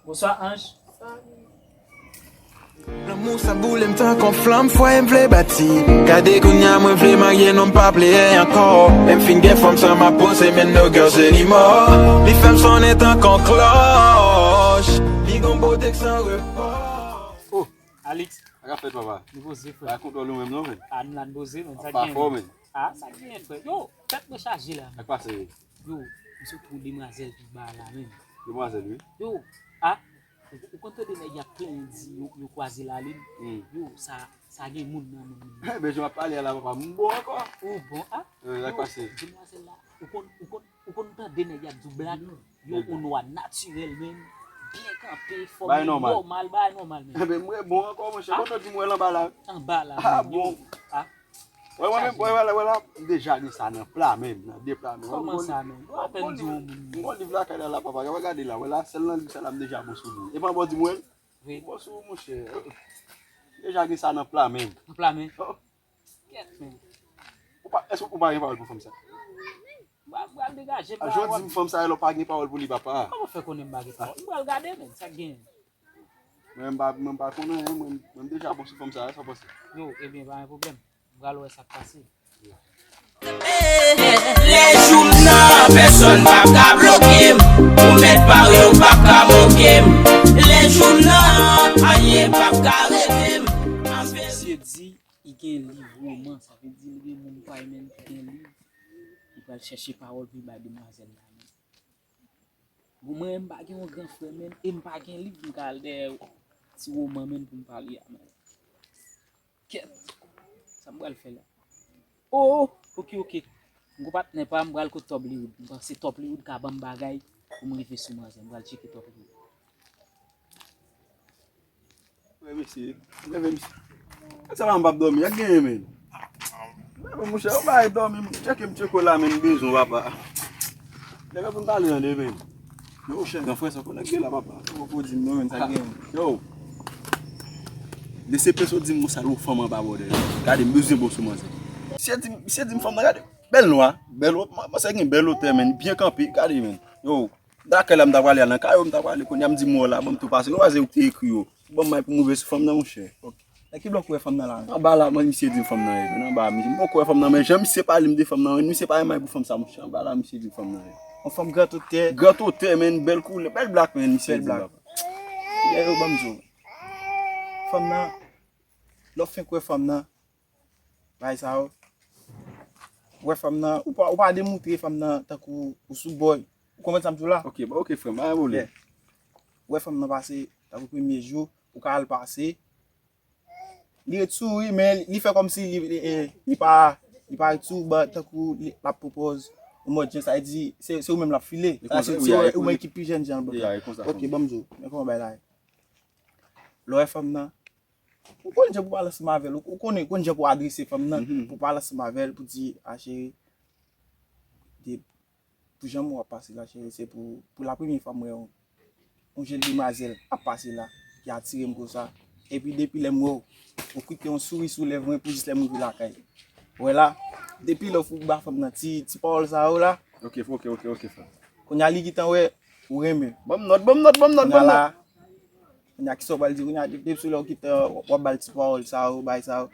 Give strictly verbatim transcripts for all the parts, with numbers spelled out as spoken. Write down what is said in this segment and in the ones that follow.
Bonswa, Ange. Lanmou sa boule m tankou flanm fwaye m vle bati. Gade kounye a mwen vle marye non m pa pleye ankò. Lè m fin gen fanm sa m ap poze men no girl se li mò. Li fè m sonnen tankou klòch. Li gon bote k san repò. Oh, Alix. Sa k ap fèt papa? Nou poze frè. Pa kontwòl ou menm non men. A nou la n poze men sa Pa fò gen. men. A sa gen frè. Yo, tèt mwen chaje la. Sa k pase? Yo, m sot pou demwazèl ki ba la menm. Demwazèl wi. Yo, a, ou konn tande nèg y ap plenyen di yo, yo kwaze lalin. Hmm. Yo, sa sa gen moun nan menm. Ben jan w ap pale a la papa m bon ankò. Ou bon, a? Sa k pase? Demwazèl la, ou konn ou konn ou konn tande nèg y ap di w blak. Yo, ou nwa natirèl menm. Byen kanpe, fòm Bay nòmal. Nòmal, bay nòmal menm. Eben mwen bon ankò monchè. Kote w di m wè l anba la? Anba la. Ah menm, yo. Bon. A, Wè wè men wè wè la wè la m deja gen sa nan pla menm nan de pla menm. Kòman sa menm? Ou apèn di yon moun. M gon liv lakay la la papa gade la wè la sèl nan liv sa la m deja bon sou li. E pa bò di m wè l? Wi. Bon sou ou monchè. Deja gen sa nan pla menm. Nan pla men. Oh. Kèt men. Ou pa èske ou pa gen pawòl pou fanm sa? M pral degaje m A jodi m fanm sa lè w pa gen pawòl pou li papa. Kòman fè konnen m pa gen pawòl? M pral gade men sa k gen. Mwen m pa mwen m pa konnen anyen mwen mwen m deja bon sou fanm sa sa w panse? Yo, ebyen pa gen pwoblèm. M pral wè sa k pase. Lè jou m nan pèsonn p ap ka bloke m. Ou mèt pare ou p ap ka moke m. Lè jou m nan anyen p ap ka rete m. Misye di li gen liv woman, sa vle di li gen moun pay menm ki gen liv. Li pral chèche pawòl pou li bay demwazèl la menm. Bon mwen menm m pa gen yon gran frè menm e m pa gen liv m ka al dèyè ti woman menm pou m pale a menm. Kèt. Sa m pral fè la? Oh, ok, ok. M gon patnè pa m pral kot Top Hollywood. M panse Top Hollywood ka ban m bagay pou m rive sou manzè. M pral tcheke Top Hollywood. Wè mesye, leve mesye. Sa pa m p ap dòmi, ak genyen men. Leve monchè, ou bay dòmi, tcheke m tcheke w la men m bezwen w papa. Leve pou n pale tande men. Yo chè gran frè sa konnen gen la papa. Ou poko di m non men sa gen. Yo. Lese pèsonn di m konsa lou fanm anba bòdè. Gade m bezwen bon sou manzè. Misye di misye di m fanm nan gade. Bèl nwa, bèl wòb, manzè gen bèl otè men, byen kanpe, gade men. Yo, dakè la m ta prale al nan kay ou m ta prale kounye a m di m wè w la ban m tou pase. Yo wazè ou te ekri yo. Ban m may pou m rive sou fanm nan monchè. Ok. Nan ki blòk ou wè fanm nan la menm? Anba la mwen misye di m fanm nan ye. Anba misye m poko wè fanm nan men jan misye pale m de fanm nan men misye pa gen may pou fanm sa monchè. Anba la misye di m fanm nan ye. Yon fanm gran otè. Gran otè men bèl koulè, bèl blak men misye di m papa. Yè yo ban m di w. Fanm nan, lè w fenk wè fanm nan, bay sa yo. Wè fanm nan, ou pa ou pa demoutre fanm nan tankou ou sou bòy. Ou konprann sa m di w la? Ok, ba ok frè m, pa gen pwoblèm. Wè fanm nan pase tankou premye jou, ou ka al pase. Li ret sou ou wi, men li fè kòmsi li li, li pa li pa ret sou ou, ba tankou li l ap pran pòz yon mòd jan sa vle di se se ou menm l ap file. Sa se se ou menm ki pi jèn jan l bòk la. Ok, ban m di w, men kòman bay la ye. Lè w wè fanm nan, ou konn jan pou pale ansanm avè l, ou konnen konn jan pou adrese fanm nan, pou pale ansanm avè l, pou di a cheri, de pou jan w ap pase la cheri, se pou pou la premye fwa m wè yon yon jèn demwazèl ap pase la ki atire m konsa. Epi depi lè m wè w, ou kite yon souri sou lèv mwen pou jis lè m rive lakay. Wè la, depi lè w fin ba fanm nan ti ti pawòl sa yo la. Ok, ok, ok, ok, frè. Kounye a li gentan wè ou renmen. Ban m nòt, ban m nòt, ban m nòt, ban m nòt. Kounye a kisa w pral di kounye a depi sou lè w gentan w ap ba l ti pawòl sa yo, bay sa yo.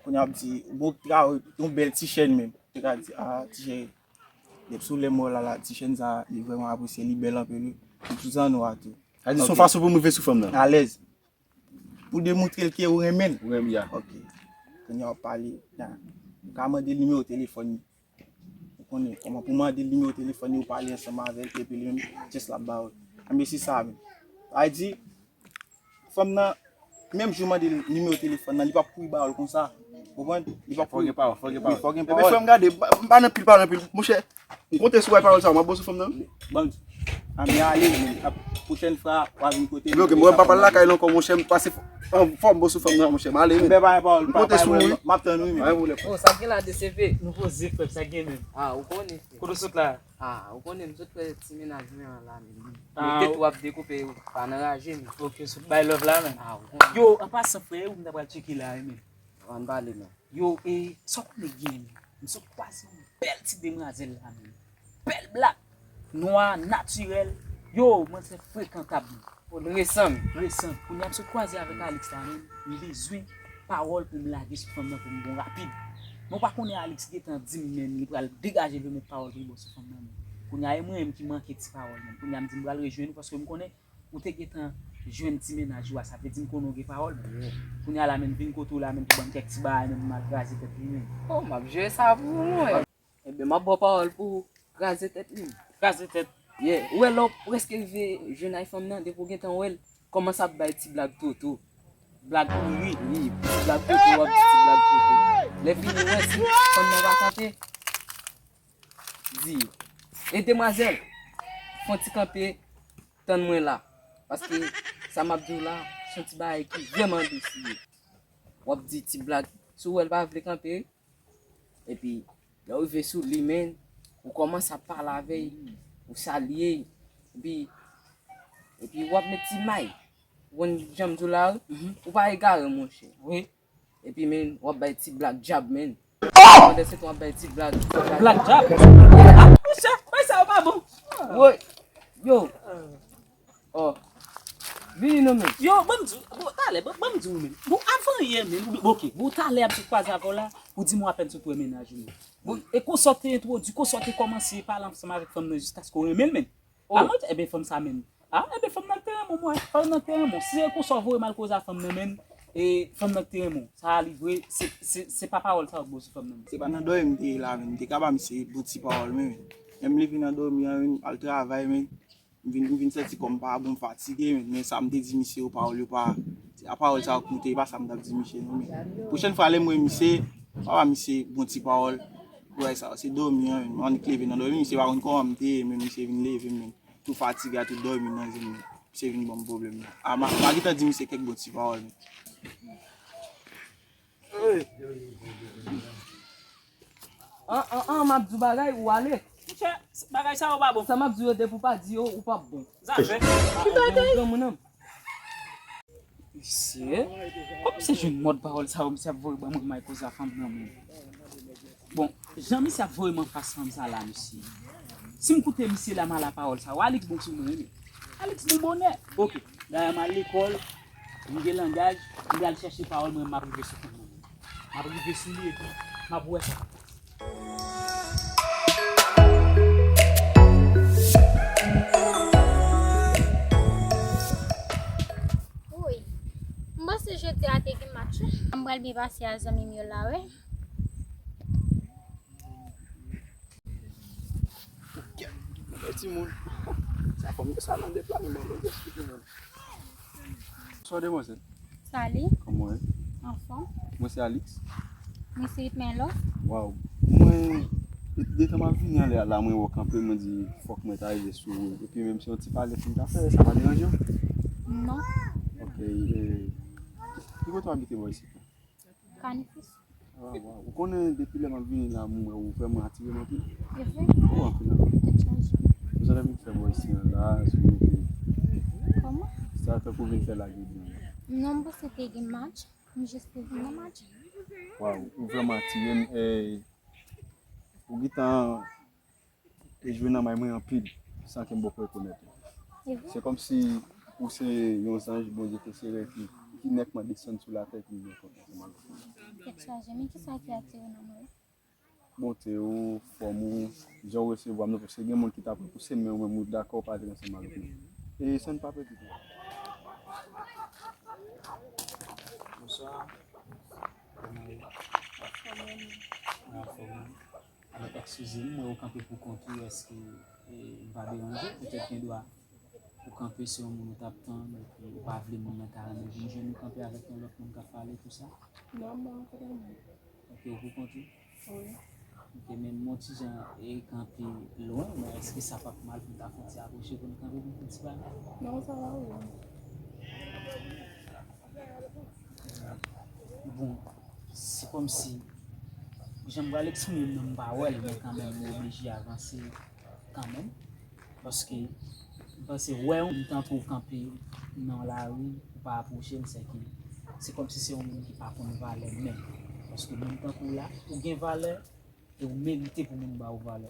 Kounye a w ap di bon travay, yon bèl ti chèn menm. Te ka di a ti chèn. Depi sou lè mò la la ti chèn sa li vrèman apresye, li bèl anpil wi. Li tou zannwa tou. Sa di se yon fason pou m rive sou fanm nan. Alèz. Pou demontre l ke ou renmen l. Ou renmen ya. Ok. Kounye a w ap pale. Ou ka mande l nimewo telefòn li. Ou konnen kòman pou mande l nimewo telefòn li, ou pale ansanm avè l epi li menm just l ap ba ou l. Anben se sa menm. Sa vle di fanm nan, menm jan w mande l nimewo telefòn nan, li p ap kouri ba ou l konsa. Ou konprann? Li p ap kouri. Fò gen pawòl, fò gen pawòl. Wi, fò gen pawòl. Ebyen frè m gade, m pa nan pil pawòl anpil. Monchè, m konte sou w bay pawòl sa, m ap bon sou fanm nan. Ban m di. Anben ale, men ap pwochèn fwa w a vin kote m. Ok, mwen pa pral lakay la ankò monchè, m pase anfòm bon sou fanm nan monchè, m ale men. Anben pa gen pawòl, m konte sou ou wi. M ap tann ou wi men. Pa gen pwoblèm. Oh, sa gen la de C V? Nou poze frè m, sa gen menm. Ah, ou konnen. Kote w sot la? Ah, ou konnen m sot fè ti mennaj mwen an la menm. Ah, mete tou ap dekoupe, pa nan raje m. Ok, sot bay love la menm. Ah, ou konnen. Yo, an pasan frè, ou m ta pral tcheke la wi menm. Ann pale non. Yo, e sa w konnen gen menm? M sot kwaze yon bèl ti demwazèl la menm. Bèl blak, nwa, natirèl. Yo, mwen se frekantab menm. Resan. Resan. Kounye a m sot kwaze avèk Alix la menm, m bezwen pawòl pou m lage sou fanm nan pou m bon rapid. Mwen pa konnen Alix gentan di m menm li pral degaje l pou met pawòl tribò sou fanm nan menm. Kounye a e mwen menm ki manke ti pawòl menm. Kounye a m di m pral rejwenn ou paske m konnen ou te gentan jwenn ti mennaj ou a, sa vle di m konnen ou gen pawòl menm. Kounye a la menm vin kote w la menm pou ban m kèk ti bagay menm pou m al kraze tèt li menm. Oh, m ap jere sa pou ou mwen. Ebyen, m ap ba w pawòl pou w kraze tèt li. Kraze tèt. Yeah. Ou wè lè w prèske rive jwenn ay fanm nan, depi w gentan wè l, kòmanse ap bay ti blag toto. Blag wi, wi, ti blag toto, w ap di ti blag toto. Lè fini, w wè si fanm nan pa kanpe, di, e demwazèl, fè yon ti kanpe, tann mwen la. Paske sa m ap di w la, se yon ti bagay ki vrèman dous li ye. W ap di ti blag, si w wè l pa vle kanpe, epi, lè w rive sou li, menn, ou kòmanse ap pale avè l, ou salye l, epi, epi w ap met ti may. Ou konn jan m di w la, wi? Mhm. Ou pa egare, monchè. Wi. Epi, menn, w ap bay ti blag djab, menn. Pandan se tan w ap bay ti blag. Blag djab? Yeah. Ah, monchè, bay sa yo pa bon. Woy, yo. Oh. Vini non, menn. Yo, ban m di w, bon, talè, ban, ban m di w, menn. Bon, avan yè, menn, ou, ok, bon, talè, m sot kwaze avè w la, ou di m w apèn sot wè mennaj ou, menn. Bon, e konsa w te entwodui, konsa w te kòmanse pale ansanm avèk fanm nan jiskaske w renmen l, menn. Oh. Ah, mwen, ebyen, fanm sa, menn. Ah, ebyen, fanm nan te renmen w, mwen, fanm nan te renmen w. Si se konsa w voye m al koze a fanm nan, menn, e fanm nan te renmen w. Sa a, li vre, se, se, se pa pawòl sa yo k bon sou fanm nan, menn. Se pa nan dòmi m te ye la, menn. M te ka ba misye bon ti pawòl, menn. Menm li vin nan dòmi an, menn, al travay, menn. M vin, m vin santi kò m pa bon, m fatige, men, men sa m te di misye yo, pawòl yo pa, se a pawòl sa yo k moute, e pa sa m t ap di misye non, men. Pwochèn fwa, lè m wè misye, m ap ba misye bon ti pawòl, bagay sa yo, se dòmi an, men, m annik leve nan dòmi, misye pa konn kòman m te ye, men misye vin leve m, men, tou fatige a, tou dòmi nan je m, men, misye vin ban m pwoblèm, men. A, m a, m a gentan di misye kèk bon ti pawòl, men. An, an, an, m ap di w bagay, ou ale. Monchè, bagay sa yo pa bon. Sa m ap di w yo, depi w pa di yo, ou p ap bon. Zafè. Ah, ah, gen yon granmoun nan. Mesye, kòman misye jwenn mòd pawòl sa yo, misye ap voye ban mwen may koze a fanm nan, men. Bon, jan misye ap voye m anfas fanm sa la, mesye. Si m koute misye la, m al a pawòl sa yo, Alix bon sou mwen, wi. Alix bon bonè. Ok. Dayè m al lekòl, m gen langaj, m pral chèche pawòl mwen, m ap rive sou fanm nan. M ap rive sou li epi m ap wè sa. Woy, m panse jodi a te gen match wi. M pral byen pase a zanmi m yo la wi. Ok. Mwen timoun. Sa fò m gen sa nan de pla, men bon, mwen eksplike mwen. Bonsoir, demwazèl. Salut. Kòman w ye? Anfòm. Mwen se Alix. Mwen se Itmelo. Waw. Mwen, de, detan m ap vini anlè a la, mwen wè w kanpe, mwen di, fòk mwen ta rive sou ou. Epi menm si yon ti pale pou m ta fè, sa pa deranje w? Non. Ok, e, ki kote w abite bò isit la? Kanifis. Ah, waw. Ou konnen depi lè m ap vini la, m wè ou vrèman atire m anpil. E vre? Ou anpil, anpil. Tèt chaje. Ou sa vin fè bò isi an la, silvouplè? Kòman? Sa tankou vin fè lage byen la. Non, m panse te gen match. M jis te vin nan match. Waw, ou vrèman atire m. Eh, ou gentan e jwe nan may mwen anpil, san ke m poko rekonèt ou. E vre? Se kòmsi ou se yon zanj Bondye te sere ki, ki nètman desann sou latè ki vin kontre ansanm avèk mwen. Tèt chaje, men kisa ki atire w nan mwen? Bonte ou, fòm ou, jan w resevwa m nan, paske gen moun ki ta pral pouse men ou menm ou dakò pale ansanm avèk mwen. E san n pa pèdi tan. Bonswa. Kòman w ye? Anfòm, wi. Anfòm, wi. Alò, eskize m, m wè ou kanpe pou kont ou, èske, e, m pa deranje? Poutèt gen dwa ou kanpe se yon moun ou t ap tann, epi ou pa vle moun nan ta renmen vin jwenn ou kanpe avèk yon lòt moun k ap pale, tou sa? Non, m pa rankontre moun. Ok, ou pou kont ou? Wi. Ok, men m yon ti jan e kanpe lwen, men èske sa p ap mal pou m ta fè yon ti apwoche pou nou kanpe pou n fè yon ti pale? Non, sa va, wi. Bon, se kòmsi, jan m pral eksprime m nan, m pa wè l, men kanmenm, m oblije avanse kanmenm. Paske, m panse, wè yon moun tankou w kanpe nan lari, ou pa apwoche l, se ke, se kòmsi se yon moun ki pa konn valè menm. Paske moun tankou w la, ou gen valè, e ou merite pou moun ba ou valè.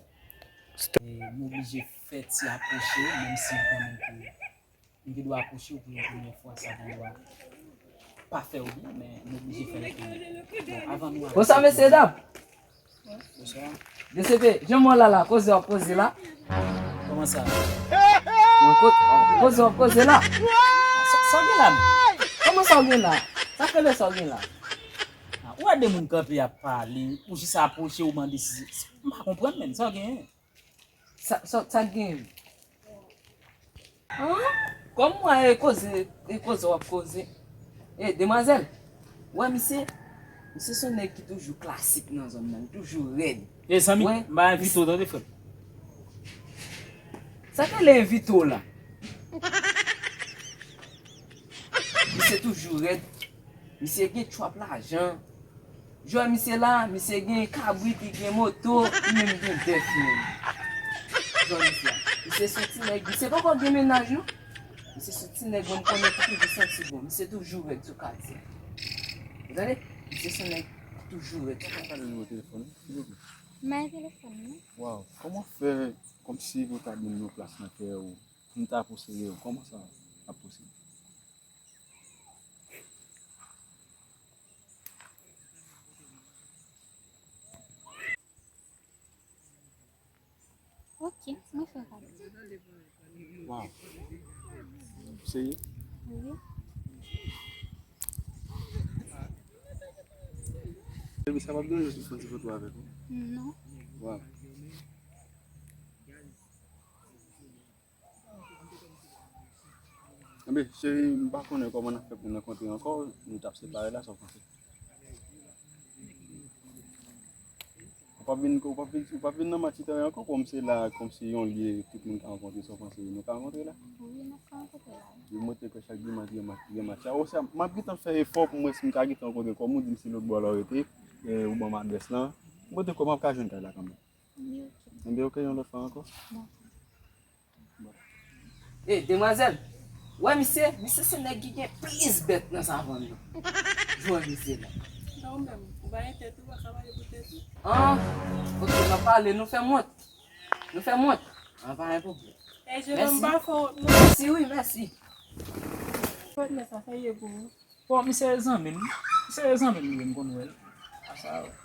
E m oblije fè ti apwoche, menm si m konnen ke M gen dwa apwoche w pou yon premyè fwa, sa gen dwa pa fè w byen, men m oblije fè l kanmenm. Bon, avan nou ale. Bonswa, mesye dam. Bonswa. D C P, jan mwen la la, koze w ap koze la. Kòman sa? Non, ko-, koze w ap koze la. Sa, sa w gen la menm? Kòman sa w gen la? Sa k rele sa w gen la? Ah, ou wè de moun kanpe ap pale, ou jis apwoche, ou mande si, si, m pa konprann menm, sa w genyen? Sa, sa, sa k genyen? An? Kòm mwen e koze, e koze w ap koze. E, demwazèl, ou wè misye, misye se yon nèg ki toujou klasik nan zòn nan, li toujou rèd. E zanmi, m pa envite w tande frè m. Sa k rele envite w la? Misye toujou rèd. Misye gen twòp lajan. Jwè misye la, misye gen kabrit, li gen moto, li menm gen bèf menm. Jwè misye a. Misye se yon ti nèg, misye poko gen mennaj non. Misye se yon ti nèg mwen konnen ki toujou santi bon. Misye toujou rèd sou katye. Ou tande? Misye se yon nèg ki toujou rèd sou katye. Pale nimewo telefòn ou, silvouplè. May telefòn mwen. Waw, kòman fè kòmsi ou ta ban m yon plas nan kè ou? M ta posede w, kòman sa ap posib? Ok, mwen fè kado. Waw. Serye? Wi. Baby, sa p ap deranje si m fè yon ti foto avèk ou? Non. Waw. Enben, cheri, m pa konnen kòman n ap fè pou n rankontre ankò, nou t ap separe la, sa w panse? Ou p ap vin, ou p ap vin, ou p ap vin nan Matitay ankò, kòm se la, kòm se yon lye tout moun ka rankontre, sa w panse, nou ka rankontre la? Wi, n ap ka rankontre la. Wi, mwen te kwè chak dimanch gen match, gen match la. Oswa, m ap gentan fè efò pou m wè si m ka gentan rankontre kò w, ou di m se lòt bò la w rete, e, ou ban m adrès lan. Mwen te kwè m ap ka jwenn kay la kanmenm. Wi, ok. Enben, ok, yon lòt fwa ankò. Dakò. E, demwazèl, ou wè misye, misye se nèg ki gen plis bèt nan savann nan. Jwè misye la. Non, ou menm, ou pa gen tèt ou, ou pa ka pale pou tèt ou. An, ok, n ap pale, nou fè m wont. Nou fè m wont. An, pa gen pwoblèm. E, je nonm pa fè wont, non. Mèsi, wi, mèsi. Patnè, sa serye pou ou. Bon, misye e zanmi m. Misye e zanmi m, wi, m konn wè l. A sa, wi.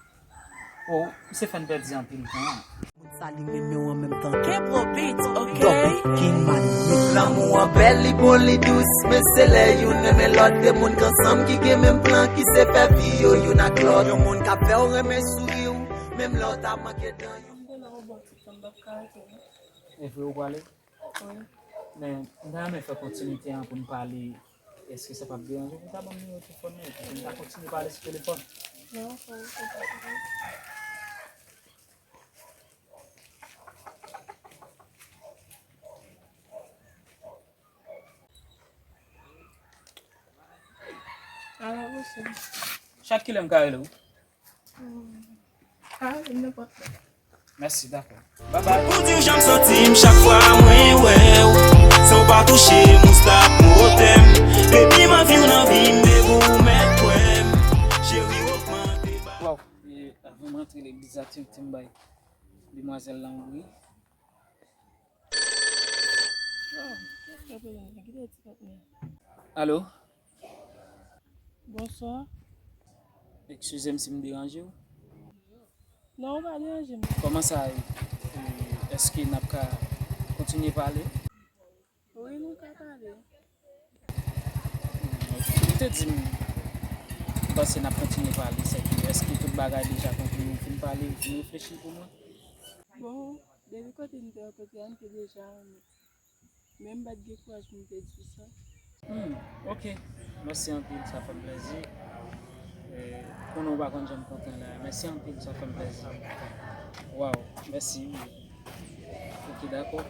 O, misye fè n pèdi anpil tan. Moun sa li renmen w an menm tan tou. Kebro Beats, ok. Dope King Manny. Lanmou an bèl, li bon, li dous, men se lè youn renmen lòt, de moun k ansanm ki gen menm plan, ki se fè vi yo youn ak lòt. Yon moun k ap fè w renmen souri w, menm lè w ta manke dan youn. M te nan yon bon ti tan, m p ap ka rete, non. E vre ou prale? Wi. Men, m ta renmen fè kontinite an pou n pale. Èske sa p ap deranje w pou w ta ban m nimewo telefòn nan epi pou n ta kontinye pale sou telefòn? Non, sa, sa pa pwoblèm. Alò, mesye. Chak kilè m ka rele w? Hmm. Ka rele m nenpòt lè. Mèsi, dakò. Babay. Pou di w jan m santi m chak fwa mwen wè w. San w pa touche m, ou stop motè m. Depi m anvi w nan vi m, devan w mèt kwè m. Cheri, ogmante ba. Waw, e, avan m rantre legliz la, ti, ti m bay demwazèl la yon bri. Alo? Bonswa. Eskize m si m deranje w. Non, ou pa deranje m. Kòman sa ye? E, èske n ap ka kontinye pale? Wi, nou ka pale. Ou te di m, ou panse n ap kontinye pale, sèke èske tout bagay deja konkli, ou fin pale, ou fin reflechi pou mwen? Bon, depi kote n te rankontre a, n te deja renmen. Men m pa t gen kouraj pou m te di w sa. Hmm, ok. Mèsi anpil, sa fè m plèzi. E, konnen w pa konn jan m kontan la. Mèsi anpil, sa fè m plèzi. Waw, mèsi wi. Ok, dakò.